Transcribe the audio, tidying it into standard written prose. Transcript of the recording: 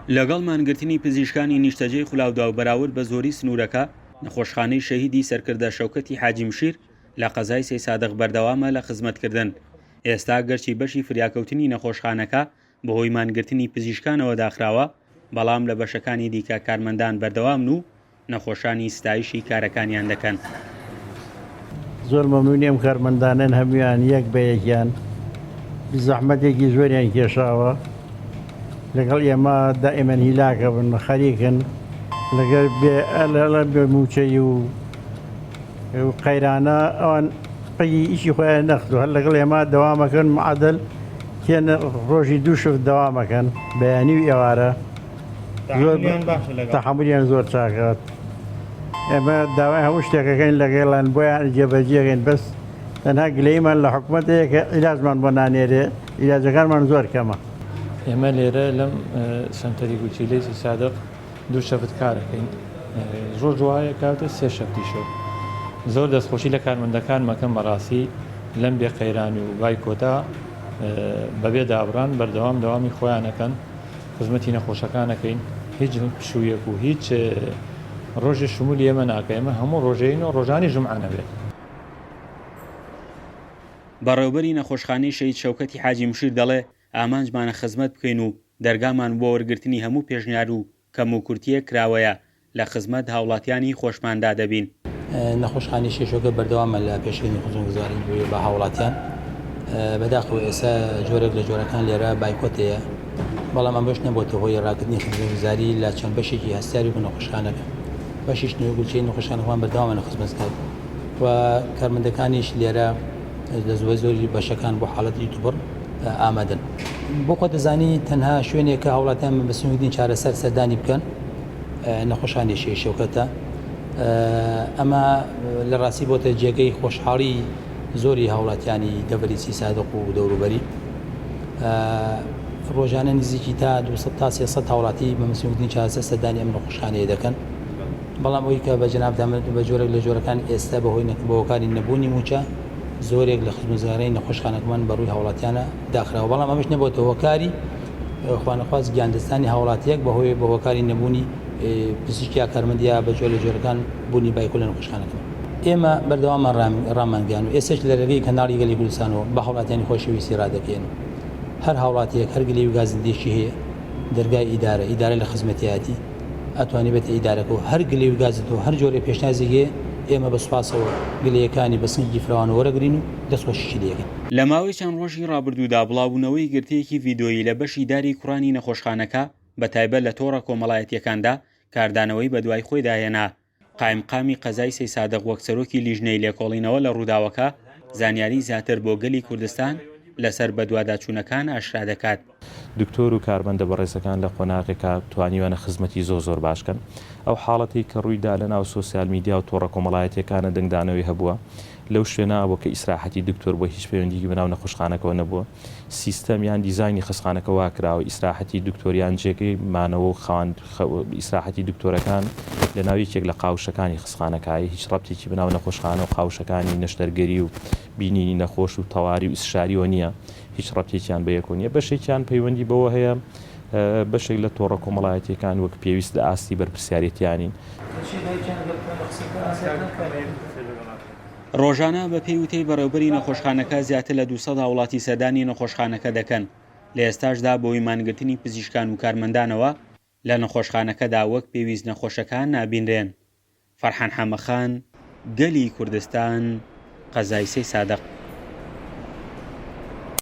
لەگەڵ مانگرتنی پزیشکانی نیشتەجێی خولاودا و بەراورد بە زۆری سنوورەکە، نەخۆشخانەی شەهیدی سەرکردە شەوکەتی حاجی مشیر لە قەزای سەیسادق بەردەوامە لە خزمەتکردن. ئێستا گەرچی بەشی فریاکەوتنی نەخۆشخانەکە بەهۆی مانگرتنی پزیشکانەوە داخراوە، بەڵام لە بەشەکانی دیکە کارمەندان بەردەوامن و نەخۆشانی ستایشی کارەکانیان دەکەن. زۆر مەمنونی ئەم کارمەندانەن هەموویان یەک بە یەکیان زەحمەتێکی زۆریان کێشاوە لەگەڵ ئێمە دائیمەن هیلاکە بن خەریکن لەگەر بێ بێ موچەی و قەیرانە ئەوان پەی ئیشی خۆیان نەخستوە هەر لەگەڵ ئێمە دەوامەکەن معادل تێن ڕۆژی دوو شفت دەوامەکەن بەیانی و ئێوارە زۆر تەحەمولیان زۆر چاکە ئێمە داوای هەموو شتێکەکەین لەگەڵیان بۆیان جێبەجێکەین بەس تەنها گلەیمان لە حکومەت هەیە کە عیلاجمان بۆ نانێرێ عیلاجەکانمان زۆر کەمە. ئێمە لێرە لەم سەنتەری گورچیلەی سادق دوو شەفت کارەکەین ڕۆژ وایە کاتە سێ شەفتی شەو زۆر دەستخۆشی لە کارمەندەکان مەکەم بەڕاستی لەم بێ قەیران و بایکۆتا بەبێ دابڕان بەردەوام دەوامی خۆیانەکەن خزمەتی نەخۆشەکان ئەکەین هیچ پشوویەک و هیچ ڕۆژێ شمولی ئێمە ناکە ئێمە هەموو ڕۆژێین و ڕۆژانی جومعە نەبێت. بەڕێوبەری نەخۆشخانەی شەهید شەوکەتی حاجی مشیر دەڵێ، ئامانجمانە خزمەت بکەین و دەرگامان بۆ وەرگرتنی هەموو پێشنیار و کەموکورتییەک کراوەیە، لە خزمەت هاوڵاتیانی خۆشماندا دەبین. نەخۆشخانەی شێشۆکە بەردەوامە لە پێشکەشکردنی خزمەتگوزاری بە هاوڵاتیان، بەداخەوە ئێستا جۆرێک لە جۆرەکان لێرە بایکۆت هەیە، بەڵام ئەمەش نەبۆتە هۆی ڕاگرتنی خزمەتگوزاری لە چەند بەشێکی هەستیاری وەکو نەخۆشخانەکە، بەشی شنۆی گورچیلەی نەخۆشخانەکەمان بەردەوامە لە خزمەتگوزاری و کارمەندەکانیش لێرە لە زۆربەی زۆری بەشەکان بۆ حاڵەتی توبڕ ئامادەن. بۆ خۆت دەزانی تەنها شوێنێک کە هاوڵاتیان بە سنووردنی چارەسەر سەردانی بکەن نەخۆشخانەی شەهید شەوکەتە. ئەمە لە ڕاستی بۆتە جێگەی خۆشحاڵی زۆری هاوڵاتیانی دەڤەری سیسادق و دەوروبەری. ڕۆژانە نزیکی تا 200 تا 300 هاوڵاتی بە مەسنووردنی چارەسەر سەردانی ئەم نەخۆشخانەیە دەکەن. بەڵام ئەوەی کە بە جەنابتان بە جۆرێک لە جۆرەکان ئێستا بەهۆی بە هۆکاری نەبوونی مووچە زۆرێک لە خزمەتگوزارانی نەخۆشخانەکەمان بە ڕووی هاوڵاتیانە داخراوە، بەڵام ئەمەش نەبۆتە هۆکاری خوانەخواست گیانلەدەستدانی هاوڵاتییەک بەهۆی بە هۆکاری نەبوونی پزیشک یا کارمەند یا بە جۆر لە جۆرەکان بوونی بایکۆت لە نەخۆشخانەکەمان. ئێمە بەردەوامان ڕامانگەیان و ئێستاش لە رێگەی کەناڵی گەلی کوردستانەوە بە هاوڵاتیانی خۆشەویستی ڕادەگەیەنم هەر هاوڵاتییەک هەر گلەیی و گازندەیەکی هەیە دەرگای ئیدارە، ئیدارە لە خزمەتیایەتی، ئەتوانی بێتە ئیدارەکە و هەر گلەی و گازندە و هەر جۆرە پێشنیازێک هەیە ئێمە بە سوپاسەوە گلەیەکانی بە سنگێکی فراوانەوە وەرەگرین و دەستخۆشیشی لێ ئەکەین. لە ماوەی چەند ڕۆژی ڕابردوودا بڵاوبوونەوەی گرتەیەکی ڤیدۆیی لە بەشی داری کوڕانی نەخۆشخانەکە بە تایبەت لە تۆڕە کۆمەڵایەتییەکاندا کاردانەوەی بەدوای خۆیدا هێنا. قایمقامی قەزای سەیسادق وەک سەرۆکی لیژنەی لێکۆڵینەوە لە ڕووداوەکە زانیاری زیاتر بۆ گەلی کوردستان لەسەر بەدواداچوونەکان ئاشکرا دەکات. دکتۆر و کارمەندە بەڕێزەکان لە قۆناغێکا توانیویانە خزمەتی زۆر زۆر باش کەن. ئەو حاڵەتەی کە ڕووی دا لە ناو سۆسیال میدیا و تۆڕە کۆمەڵایەتیەکانە دەنگدانەوەی هەبووە لەو شوێنە بووە کە ئیسراحەتی دکتۆر بووە هیچ پەیوەندیکی بە ناو نەخۆشخانەکەوە نەبووە. سیستەم یان دیزاینی خەستخانەکە وا کراوە ئیسراحەتی دکتۆر یان جێگەی مانەوە و خەوان ئیسراحەتی دکتۆرەکان لە ناو یەکێک لە قاوشەکانی خەستخانەکایە هیچ ڕەبتێکی بە ناو نەخۆشخانە و قاوشەکانی نەشتەرگەری و بینینی نەخۆش و تەواری و ئیسشاریەوە نییە هیچ ڕەبتێکیان بە یەکەوە نییە بەشێکیان پەیوەندی بەوە هەیە بەشێک لە تۆڕە کۆمەڵایەتیەکان وەک پێویست لە ئاستی بەرپرسیارێتیانین. ڕۆژانە بە پێی وتەی بەڕێوبەری نەخۆشخانەکە زیاتر لە 200 هاوڵاتی سەردانی نەخۆشخانەکە دەکەن، لە ئێستاشدا بەهۆی مانگرتنی پزیشکان و کارمەندانەوە لە نەخۆشخانەکەدا وەک پێویست نەخۆشەکان نابینرێن. فەرحان حەمەخان، گەلی کوردستان، قەزای سەیسادق.